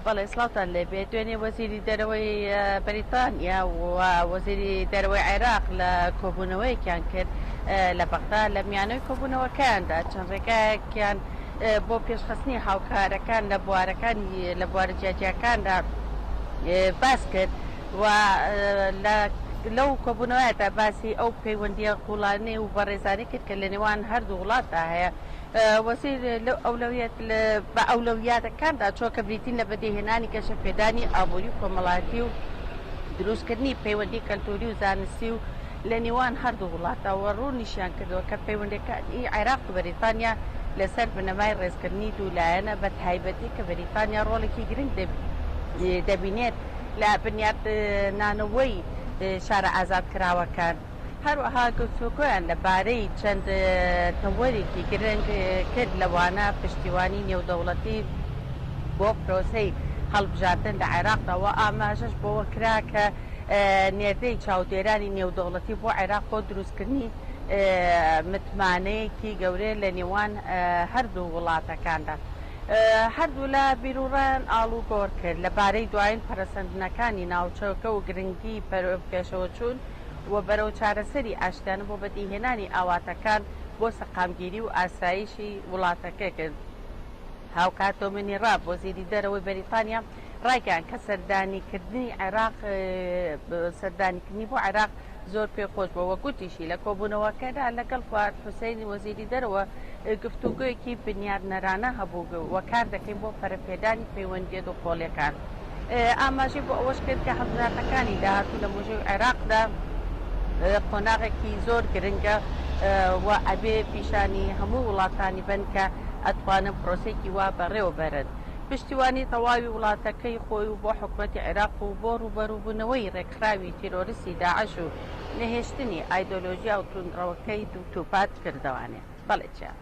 بەڵێ سڵاوتان لێبێت. دوێنێ وەزیری دەرەوەی بەریتانیا و وەزیری دەرەوەی عێراق لە کۆبوونەوەیەکیان کرد لە بەغدا، لە میانەی کۆبوونەوەکەیاندا چەند ڕێگایەکیان بۆ پێشخستنی هاوکارەکان لە بوارەکانی لە بوارە جیاجیاکاندا باس کرد و لە لەو کۆبوونەوەیەدا باسی ئەو پەیوەندییە قووڵانەی و بەڕێزانەی کرد کە لە نێوان هەردوو وڵاتدا هەیە. وەزیر لەو ئەولەویەت بە ئەولەویاتەکاندا چووە کە بریتین لە بەدیهێنانی گەشەپێدانی ئابووری و کۆمەڵایەتی و دروستکردنی پەیوەندی کەلتووری و زانستی و لە نێوان هەردوو وڵاتدا و ڕوونیشیان کردەوە کە پەیوەندییەکانی عێراق و بەریتانیا لەسەر بنەمای ڕێزکردنی دوولایەنە بە تایبەتی کە بەریتانیا ڕۆڵێکی گرنگ دەبینێت لە بنیاتنانەوەی شارە ئازادکراوەکان. هەروەها گفتوگۆیان لەبارەی چەند تەوەرێکی گرنگ کرد لەوانە پشتیوانی نێودەوڵەتی بۆ پرۆسەی هەڵبژاردن لە عێراقدا و ئاماژەش بەوە کرا کە نێردەی چاودێرانی نێودەوڵەتی بۆ عێراق بۆ دروستکردنی متمانەیەکی گەورەیە لە نێوان هەردوو وڵاتەکاندا. هەردوولا بیروڕایان ئاڵوگۆڕ کرد لەبارەی دوایین پەرەسەندنەکانی ناوچەکە و گرنگی پێشەوەچوون و بەرەو چارەسەری ئاشتیانە بۆ بەدیهێنانی ئاواتەکان بۆ سەقامگیری و ئاسایشی وڵاتەکە کرد. هاوکات دۆمینی ڕاب، وەزیری دەرەوەی بەریتانیا ڕایگەیاند کە سەردانیکردنی عێراق سەردانیکردنی بۆ عێراق زۆر پێ خۆش بووە و گوتیشی، لە کۆبوونەوەکەدا لەگەڵ فوئاد حوسەین وەزیری دەرەوە گفتوگۆیەکی بنیاتنەرانە هەبوو و کار دەکەین بۆ پەرەپێدانی پەیوەندییە دووقۆڵییەکان. ئاماژەی بۆ ئەوەش کرد کە هەڵبژاردنەکانی داهاتوو لە مێژووی عێراقدا قۆناغێکی زۆر گرنگە و ئەبێ پیشانی هەموو وڵاتانی بەن کە ئەتوانن پرۆسەیەکی وا بەڕێوە بەرن. پشتیوانی تەواوی وڵاتەکەی خۆی و بۆ حکومەتی عێراق و بۆ ڕووبەرووبوونەوەی ڕێکخراوی تیرۆریستی داعش و نەهێشتنی ئایدۆلۆژیا و توندڕەوەکەی دووپات کردەوانێ. بەڵێ چیا.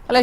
بەڵێ.